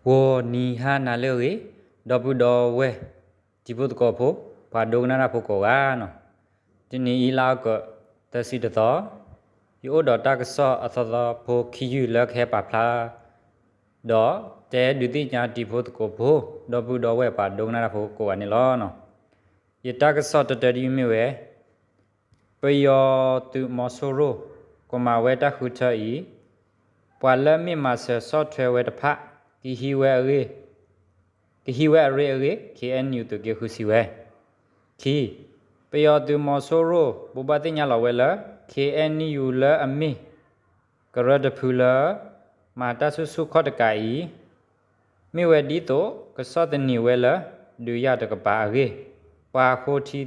ဂီၤနံၤဟါနၤလၢအဂ့ၤ, ဒီပုၢ်ဒီဝဲၢ် တံၤဖိသကိးဖိ, ပှၤဒိကနၣ်တၢ်ဖိကိးဂၤန့ၣ်, တနံၤအံၤလါအီကူး သၢဆံတသီ, ယအိၣ်ဒီးတၢ်ကစီၣ်အသီသီဖိခံယုၢ်လၢကဟဲပာ်ဖျါ ဒီးတဲဒုးသ့ၣ်ညါတံၤဖိသကိးဖိ, ဒီပုၢ်ဒီဝဲၢ်ပှၤဒိကနၣ်တၢ်ဖိကိးဂၤန့ၣ်လီၤ. ယတၢ်ကစီၣ်တတၢတယုၢ်မ့ၢ်ဝဲ ပယီၤသုးမီၤစိရိၤ ကမၤဝဲတၢ်ဃုထၢအံၤ, ပှၤလၢမ့ၢ်မၤစၢၤဆီၣ်ထွဲဝဲတဖၣ် ကဟံးဝဲအရ့ၣ်, ကဟံးဝဲအရ့ၣ်အဂ့ၢ် ခ့ၣ်အဲၣ်ယူၣ် သုးက့ဃုစံးဝဲ. ခံ, ပယီၤသုးမီၤစိရိၤ ဘိးဘၣ်သ့ၣ်ညါလီၤဝဲလၢ ခ့ၣ်အဲၣ်ယူၣ် လၢအမ့ၢ် ကရၢတဖုလၢ မၤတၢ်ဆူၣ်ဆူၣ်ခီၣ်တကးအံၤ, မ့ၢ်ဝဲဒ်သိးကဆီၣ်သနံးဝဲလၢ ဒုးယၤတကပၤအဂ့ၢ်, ပှၤဃိထံ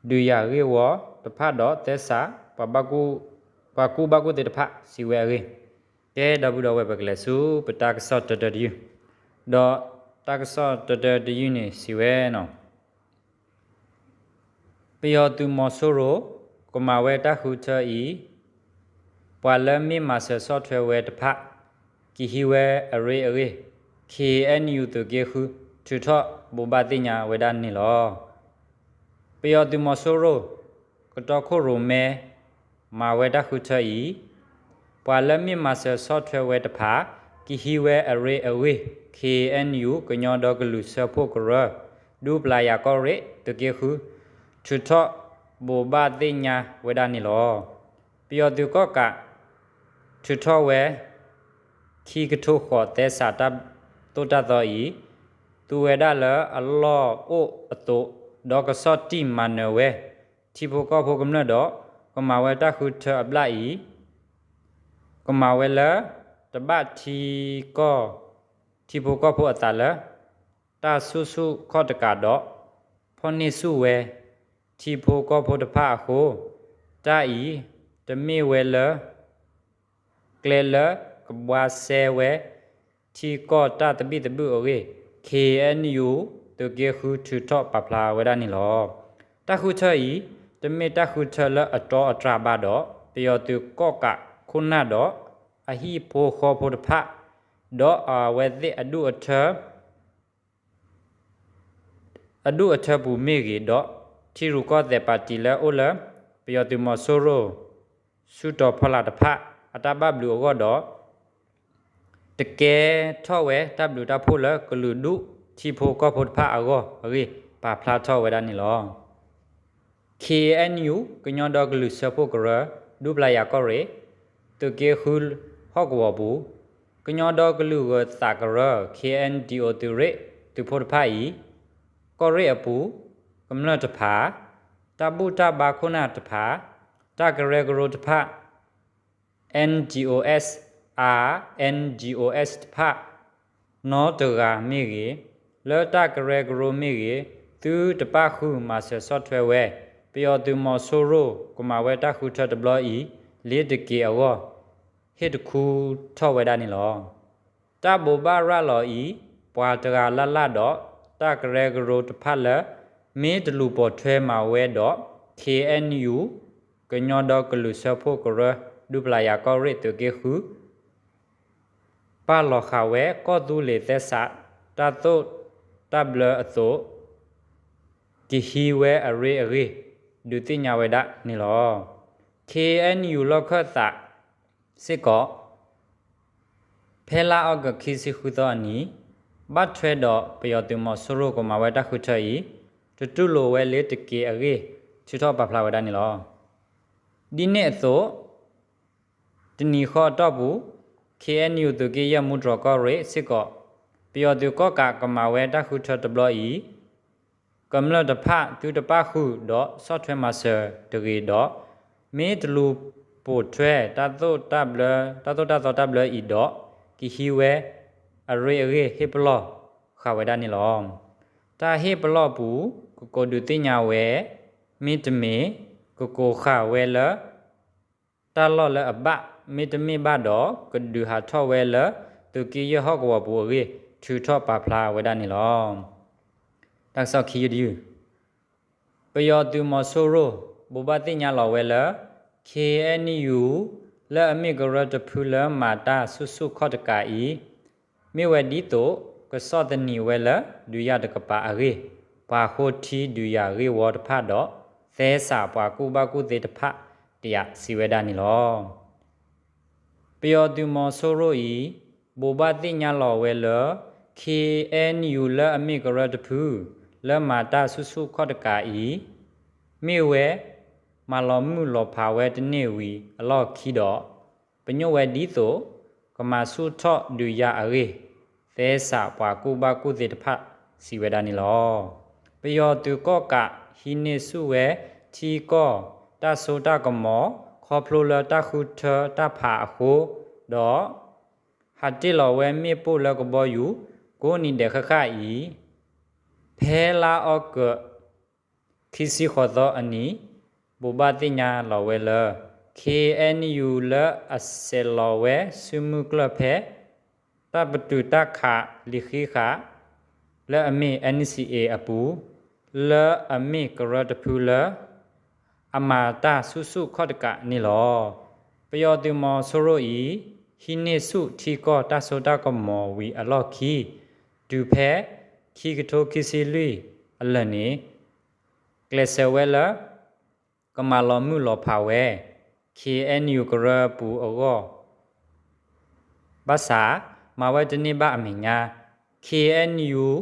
ဒုးယၤဂ့ၢ်ဝီတဖၣ်ဒီးသဲစး ပှၤကူၣ်ဘၣ်ကူၣ်သ့တဖၣ်စံးဝဲအဂ့ၢ်, ကဲဒီပုၢ်ဒီဝဲၢ် ပကလဲၤဆူပတၢ်ကစီၣ်တတၢတယုၢ်, ဒီးတၢ်ကစီၣ်တတၢတယုၢ်န့ၣ်စံးဝဲန့ၣ် ပယီၤသုးမီၤစိရိၤ ကမၤဝဲတၢ်ဃုထၢအံၤ, ပှၤလၢမ့ၢ်မၤစၢၤဆီၣ်ထွဲဝဲတဖၣ် ကဟံးဝဲအရ့ၣ်အဂ့ၢ် ခ့ၣ်အဲၣ်ယူၣ် သုးက့ဃု ထုးထီၣ်ဘိးဘၣ်သ့ၣ်ညါဝဲဒၣ်န့ၣ်လီၤ. ပယီၤသုးမီၤစိရိၤ ကတီခိၣ်ရိၣ်မဲ မၤဝဲတၢ်ဃုထၢအံၤ, ပှၤလၢမ့ၢ်မၤစၢၤဆီၣ်ထွဲဝဲတဖၣ် ကဟံးဝဲအရ့ၣ်အဂ့ၢ် ခ့ၣ်အဲၣ်ယူၣ် ကညီဒီကလုာ်စၢဖှိၣ်ကရၢ ဒူပျၤယၤကီၢ်ရ့ၣ် သုးက့ဃု ထုးထီၣ်ဘိးဘၣ်သ့ၣ်ညါဝဲဒၣ်န့ၣ်လီၤ. ပယီၤသုးကီၣ်ကး ထုးထီၣ်ဝဲ ခံကထိဃိးသဲစးတၢ်သိၣ်တၢ်သီအံၤ, သူဝဲဒၣ်လၢအလီၢ်အိၣ်အသိး, ဒီးကဆီၣ်တံၢ်မၤနၢၤဝဲ ထံဖိကီၢ်ဖိကမျၢၢ်ဒီး ကမၤဝဲတၢ်ဃုထၢအဘျၣ်အံၤ, ကမၤဝဲလၢ တဘၣ်ထံကီၢ် ထံဖိကီၢ်ဖိအသးလၢ တၢ်ဆူၣ်ဆူၣ်ခီၣ်တကးဒီး ဖီၣ်န့ၢ်ဆူၣ်ဝဲ ထံဖိကီၢ်ဖိတဖၣ်အဃိ, တၢ်အံၤ တမ့ၢ်ဝဲလၢ ကျဲလၢကဘှါစဲဝဲ ထံကီၢ်တၢ်သဘံၣ်သဘုၣ်အဂ့ၢ် ခ့ၣ်အဲၣ်ယူၣ် သုးက့ဃုထုးထီၣ်ပာ်ဖျါဝဲဒၣ်န့ၣ်လီၤ. တၢ်ဃုထၢအံၤ တမ့ၢ်တၢ်ဃုထၢလၢအတီအတြၢ်ဘၣ်ဒီး ပယီၤသုးကီၣ်ကးခိၣ်နၢ်ဒီး အဟံၣ်ဖိဃီဖိတဖၣ် ဒီးအဝဲသ့ၣ်အဒူၣ်အထၢ အဒူၣ်အထၢပူၤမ့ၢ်ဂ့ၤဒီး ထံရူၢ်ကီၢ်သဲးပၣ်တံၣ်လၢအိၣ်လၢ ပယီၤသုးမီၤစိရိၤ ဆူၣ်တီၤဖီလာ်တဖၣ် အတၢ်ဘၣ်ဘျုးအဂီၢ်ဒီး တကဲထီၣ်ဝဲတၢ်ဘျုးတၢ်ဖှိၣ်လၢကလုာ်ဒူၣ်ထံဖိကီၢ်ဖိတဖၣ်အဂီၢ်အဂ့ၢ် ပာ်ဖျါထီၣ်ဝဲဒၣ်န့ၣ်လီၤ. ခ့ၣ်အဲၣ်ယူၣ် ကညီဒီကလုာ်စၢဖှိၣ်ကရၢ ဒူပျၤယၤကီၢ်ရ့ၣ် သုးက့ဃုဟီၣ်ကဝီၤပူၤ ကညီဒီကလုာ်ဂၢၤသးကရၢ ခ့ၣ်အဲၣ်ဒံၣ်အိၣ် သုးရ့ၣ်သုးဖိတဖၣ်အံၤ ကီၢ်ရ့ၣ်အပူၤ ကမျၢၢ်တဖၣ် တၢ်ဘူၣ်တၢ်ဘါခိၣ်နၢ်တဖၣ် တၢ်ကရၢကရိတဖၣ် NGOs, RNGOs တဖၣ် နီတဂၤမ့ၢ်ဂ့ၤ, လၢတၢ်ကရၢကရိမ့ၢ်ဂ့ၤ, သုတပၣ်ဃုာ်မၤစၢၤဆီၣ်ထွဲဝဲ ပယီၤသုးမီၤစိရိၤ ကမၤဝဲတၢ်ဃုထၢတဘျီအံၤ လ့ၤတက့ၤအဂီၢ် ဟ့ၣ်တခူထီၣ်ဝဲဒၣ်န့ၣ်လီၤ. တၢ်ဘိးဘၣ်ရၤလီၤအံၤ ပှၤတဂၤလၢ်လၢ်ဒီး တၢ်ကရၢကရိတဖၣ်လၢ မ့ၢ်တလူၤပိာ်ထွဲမၤဝဲဒီး ခ့ၣ်အဲၣ်ယူၣ် ကညီဒီကလုာ်စၢဖှိၣ်ကရၢ ဒူပျၤယၤကီၢ်ရ့ၣ်သုးက့ဃု ပာ်လီၤဃာ်ဝဲကီၢ်သူလ့ၤသဲစး တၢ်သိၣ်တၢ်ဘျၢအသိး ကဟံးဝဲအရ့ၣ်အဂ့ၢ် ဒုးသ့ၣ်ညါဝဲဒၣ်န့ၣ်လီၤ. ခ့ၣ်အဲၣ်ယူၣ် လီၢ်ခၢၣ်သးစ့ၢ်ကီး ဖဲလါအီကူး ခံဆံဃုသီအနံၤ ဘၣ်ထွဲဒီးပယီၤသုးမီၤစိရိၤ ကမၤဝဲတၢ်ဃုထၢအံၤ တတူၢ်လိာ်ဝဲလ့ၤတက့ၤအဂ့ၢ် ထုးထီၣ်ပာ်ဖျါဝဲဒၣ်န့ၣ်လီၤ. ဒ်န့ၣ်အသိး တနံၤဃီအတီၢ်ပူၤ ခ့ၣ်အဲၣ်ယူၣ် သုးက့ယဲၢ် မူတြီၢ်ကီၢ်ရ့ၣ်စ့ၢ်ကီး ပယီၤသုးကီၣ်ကးကမၤဝဲတၢ်ဃုထၢတဘျီအံၤ ကမျၢၢ်တဖၣ်သုတပၣ်ဃုာ်ဒီးဆီၣ်ထွဲမၤစၢၤတဂ့ၤဒီး မ့ၢ်တလူၤပိာ်ထွဲ တၢ်သိၣ်တၢ်ဘျၢ တၢ်သိၣ်တၢ်သီတၢ်ဘျၢအံၤဒီး ကဟံးဝဲအရ့ၣ်အဂ့ၢ် ဟ့ၣ်ပလီၢ်ဃာ်ဝဲဒၣ်န့ၣ်လီၤ. တၢ်ဟ့ၣ်ပလီၢ်ပူၤ ကကိးဒုးသ့ၣ်ညါဝဲ မ့တမ့ၢ် ကကိးဃာ်ဝဲလၢ တၢ်လီၢ်လၢအဘၣ် မ့တမ့ၢ်ဘၣ်ဒီး ကဒုးဟးထီၣ်ဝဲလၢ သုးက့ယဲၢ်ဟီၣ်ကဝီၤပူၤအဂ့ၢ် ထုးထီၣ်ပာ်ဖျါဝဲဒၣ်န့ၣ်လီၤ. တၢ်ကစီၣ်ခံယုၢ်တယုၢ် ပယီၤသုးမီၤစိရိၤ ဘိးဘၣ်သ့ၣ်ညါလီၤဝဲလၢ ခ့ၣ်အဲၣ်ယူၣ် လၢအမ့ၢ်ကရၢတဖုလၢမၤတၢ်ဆူၣ်ဆူၣ်ခီၣ်တကးအံၤ မ့ၢ်ဝဲဒ်သိး ကဆီၣ်သနံးဝဲလၢဒုးယၤတကပၤအဂ့ၢ် ပှၤဃိထံဒုးယၤဂ့ၢ်ဝီတဖၣ်ဒီး သဲစးပှၤကူၣ်ဘၣ်ကူၣ်သ့တဖၣ်တယာ်စံးဝဲဒၣ်န့ၣ်လီၤ. ပယီၤသုးမီၤစိရိၤအံၤ ဘိးဘၣ်သ့ၣ်ညါလီၤဝဲလၢ ခ့ၣ်အဲၣ်ယူၣ် လၢအမ့ၢ်ကရၢတဖု လၢမၤတၢ်ဆူၣ်ဆူၣ်ခီၣ်တကးအံၤ မ့ၢ်ဝဲ မၤလီၤမုၢ်လီၤဖးဝဲတန့ၢ်ဝံၤအလီၢ်ခံဒီး ပညိၣ်ဝဲဒ်သိး ကမၤဆူၣ်ထီၣ်ဒုးယၤအဂ့ၢ် သဲစးပှၤကူၣ်ဘၣ်ကူၣ်သ့တဖၣ်စံးဝဲဒၣ်န့ၣ်လီၤ. ပယီၤသုးကီၣ်ကးဟံးန့ၢ်ဆူၣ်ဝဲထံကီၢ်တၢ်စိတၢ်ကမီၤ ခီဖျိလၢတၢ်ဃုထၢတၢ်ဖးအဃိ ဒီး ဟးတ့ၢ်လီၤဝဲမ့ၣ်ပိၢ်လၢကဘီယူၤ ကိးနံၤဒဲးဃၣ်ဃၣ်အံၤ ဖဲလါအီကူး ခံဆံဃိးသီအနံၤ ဘိးဘၣ်သ့ၣ်ညါလီၤဝဲလၢ ခ့ၣ်အဲၣ်ယူၣ် လၢအဆဲးလီၤဝဲစုမုၢ်ကျၢၢ်ဖဲ တၢ်ပတုာ်တၢ်ခးလံာ်ဃံးဃာ် လၢအမ့ၢ် NCA အပူၤ လၢအမ့ၢ်ကရၢတဖုလၢ အမၤတၢ်ဆူၣ်ဆူၣ်ခီၣ်တကးန့ၣ်လီၤ. ပယီၤသုးမီၤစိရိၤအံၤ ဟံးန့ၢ်ဆူၣ်ထံကီၢ်တၢ်စိတၢ်ကမီၤဝံၤအလီၢ်ခံ တုၤဖဲခံကထိခံဆံလွံၢ်အလၢာ်န့ၣ် ကျဲးစၢးဝဲလၢ ကမၤလီၤမုၢ်လီၤဖးဝဲ ခ့ၣ်အဲၣ်ယူၣ် ကရၢပူၤအဂီၢ် ဘၣ်ဆၣ် မၤဝဲတန့ၢ်ဘၣ်အမဲာ်ညါ ခ့ၣ်အဲၣ်ယူၣ်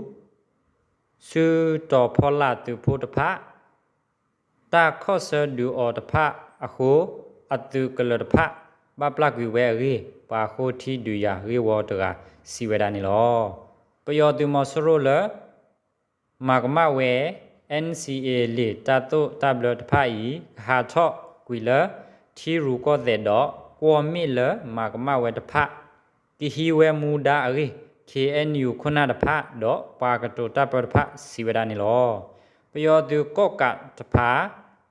စုတီၤဖီလာ်သုးဖိတဖၣ် တၢ်ခီၣ်ဆၢဒုးအီၤတဖၣ်အဃိ အသုးကလၢၤတဖၣ် ဘၣ်ပျၢ်ကွံာ်ဝဲအဂ့ၢ် ပှၤဃိထံဒုးယၤဂ့ၢ်ဝီတဂၤစံးဝဲဒၣ်န့ၣ်လီၤ. ပယီၤသုးမီၤစိရိၤလၢ မၤကမၣ်ဝဲ NCA လံာ်တၢ်သိၣ်တၢ်ဘျၢတဖၣ်အံၤ ကဟးထီၣ်ကွံာ်လၢ ထံရူၢ်ကီၢ်သဲးဒီး ကွီၢ်မ့ၣ်လၢမၤကမၣ်ဝဲတဖၣ် ကဟံးဝဲမူဒါအဂ့ၢ် ခ့ၣ်အဲၣ်ယူၣ် ခိၣ်နၢ်တဖၣ် ဒီးပှၤကတိၤတၢ်ပၢတဖၣ်စံးဝဲဒၣ်န့ၣ်လီၤ. ပယီၤသုးကီၣ်ကးတဖၣ်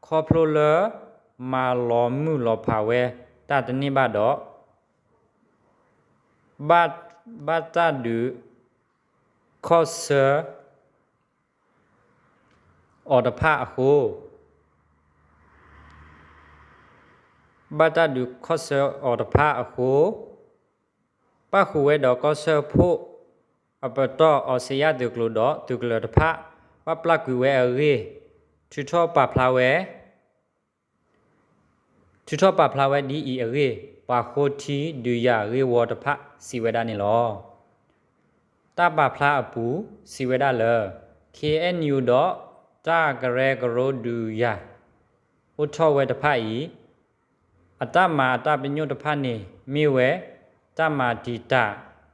ခီဖျိလၢ မၤလီၤမုၢ်လီၤဖးဝဲတၢ်တန့ၢ်ဘၣ်ဒီး ဘၣ်တၢ်ဒုးခီၣ်ဆၢ အီၤတဖၣ်အဃိ ဘၣ်တၢ်ဒုးခီၣ်ဆၢအီၤတဖၣ်အဃိ ပၣ်ဃုာ်ဝဲဒီးကီၢ်စၢဖှိၣ်အပတီၢ် အီစ့ယၣ်သုးကျိၤဒီးသုးကလၢၤတဖၣ် ဘၣ်ပျၢ်ကွံာ်ဝဲအဂ့ၢ် ထုးထီၣ်ပာ်ဖျါဝဲ ထုးထီၣ်ပာ်ဖျါဝဲဒ်အံၤအဂ့ၢ် ပှၤဃိထံဒုးယၤဂ့ၢ်ဝီတဖၣ်စံးဝဲဒၣ်န့ၣ်လီၤ. တၢ်ပာ်ဖျါအပူၤ စံးဝဲဒၣ်လၢ ခ့ၣ်အဲၣ်ယူၣ် ဒီးတၢ်ကရၢကရိဒုးယၤ အိၣ်ထီၣ်ဝဲတဖၣ်အံၤ အတၢ်မၤအတၢ်ပညိၣ်တဖၣ်န့ၣ် မ့ၢ်ဝဲ တၢ်မၤတံာ်တာ်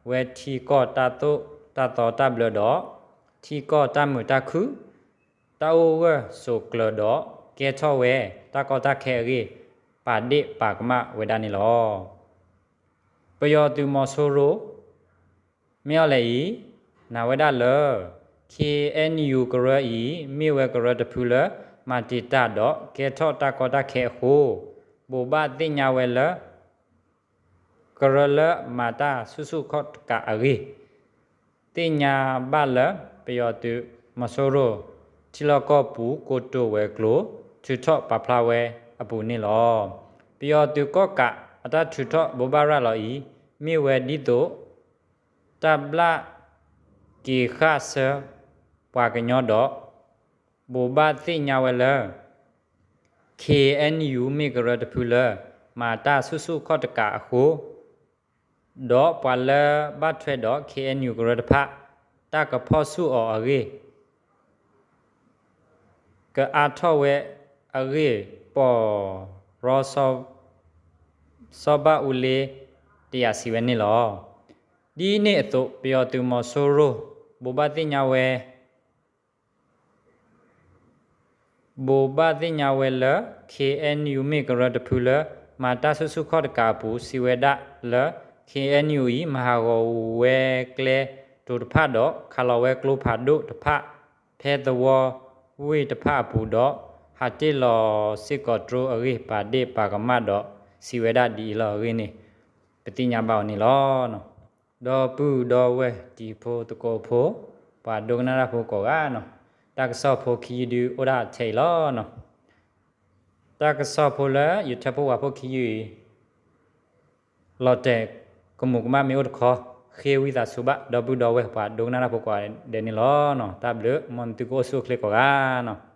ဝဲထံကီၢ်တၢ်သိၣ်တၢ်သီတၢ်ဘျၢဒီး ထံကီၢ်တၢ်မုာ်တၢ်ခုၣ် တၢ်အိၣ်ဂၢၢ်ဆိးကျၢၤဒီး ကဲထီၣ်ဝဲတၢ်ကီတၢ်ခဲအဂ့ၢ် ပာ်ဒ့ၣ်ပာ်ကမၣ်ဝဲဒၣ်န့ၣ်လီၤ. ပယီၤသုးမီၤစိရိၤ မ့ၢ်အီၤလဲၣ်အံၤ နာ်ဝဲဒၣ်လၢ ခ့ၣ်အဲၣ်ယူၣ် ကရၢအံၤ မ့ၢ်ဝဲကရၢတဖုလၢ မၤတံာ်တာ်ဒီးကဲထီၣ်တၢ်ကီတၢ်ခဲအဃိ ဘိးဘၣ်သ့ၣ်ညါဝဲလၢ ကရၢလၢမၤတၢ်ဆူၣ်ဆူၣ်ခီၣ်တကးအဂ့ၢ် သ့ၣ်ညါဘၣ်လၢ ပယီၤသုးမီၤစိရိၤ ထံလီၢ်ကီၢ်ပူၤကိတိာ်ဝဲၤကျိၤ ထုးထီၣ်ပာ်ဖျါဝဲအပူၤန့ၣ်လီၤ. ပယီၤသုးကီၣ်ကးအတၢ်ထုးထီၣ်ဘိးဘၣ်ရၤလီၤအံၤ မ့ၢ်ဝဲဒ်သိး တၢ်ဘျၣ်က့ၤဃၣ်ဆၢပှၤကညီဒီး ဘိးဘၣ်သ့ၣ်ညါဝဲလၢ ခ့ၣ်အဲၣ်ယူၣ် မ့ၢ်ကရၢတဖုလၢ မၤတၢ်ဆူၣ်ဆူၣ်ခီၣ်တကးအဃိ ဒီးပှၤလၢဘၣ်ထွဲဒီး ခ့ၣ်အဲၣ်ယူၣ် ကရၢတဖၣ် တၢ်ကဖီၣ်ဆူၣ်အီၤအဂ့ၢ် ကအါထီၣ်ဝဲအဂ့ၢ် ပီၢ်ရီ စီၤဘၣ်အူလ့ တယာ်စံးဝဲန့ၣ်လီၤ. ဒ်န့ၣ်အသိး ပယီၤသုးမီၤစိရိၤ ဘိးဘၣ်သ့ၣ်ညါဝဲ ဘိးဘၣ်သ့ၣ်ညါဝဲလၢ ခ့ၣ်အဲၣ်ယူၣ် မ့ၢ်ကရၢတဖုလၢ မၤတၢ်ဆူၣ်ဆူၣ်ခီၣ်တကးအပူၤ စံးဝဲဒၣ်လၢ ခ့ၣ်အဲၣ်ယူၣ် အံၤ မၤဟးဂီၤဝဲကျဲတိၤတဖၣ်ဒီး ခးလီၤဝဲကျိဖးဒိၣ်တဖၣ် ဖဲသဝီဝ့ၢ်တဖၣ်အပူၤဒီး ဟးတ့ၢ်လီၤစ့ၢ်ကီးတြိအဂ့ၢ် ပာ်ဒ့ၣ်ပာ်ကမၣ်ဒီး စံးဝဲဒၣ်ဒ်အံၤလီၤအဂ့ၢ်န့ၣ် ပသ့ၣ်ညါဘၣ်အီၤန့ၣ်လီၤ. ဒီပုၢ်ဒီဝဲၢ်တံၤဖိသကိးဖိ ပှၤဒိကနၣ်တၢ်ဖိကိးဂၤနီၤ, တၢ်ကစီၣ်ဖိခံယုၢ်ဒုးအိၣ်ဒၣ်ထဲအံၤလီၤနီၤ. တၢ ဃ့ဝံသးစူၤဘၣ် ဒီပုၢ်ဒီဝဲၢ်ပှၤဒိကနၣ်တၢ်ဖိကိးဂၤဒဲးန့ၣ်လီၤ. တၢ်ဘျုး မ်သုကအိၣ်ဆူၣ်အိၣ်ချ့ကိးဂၤနီၤ.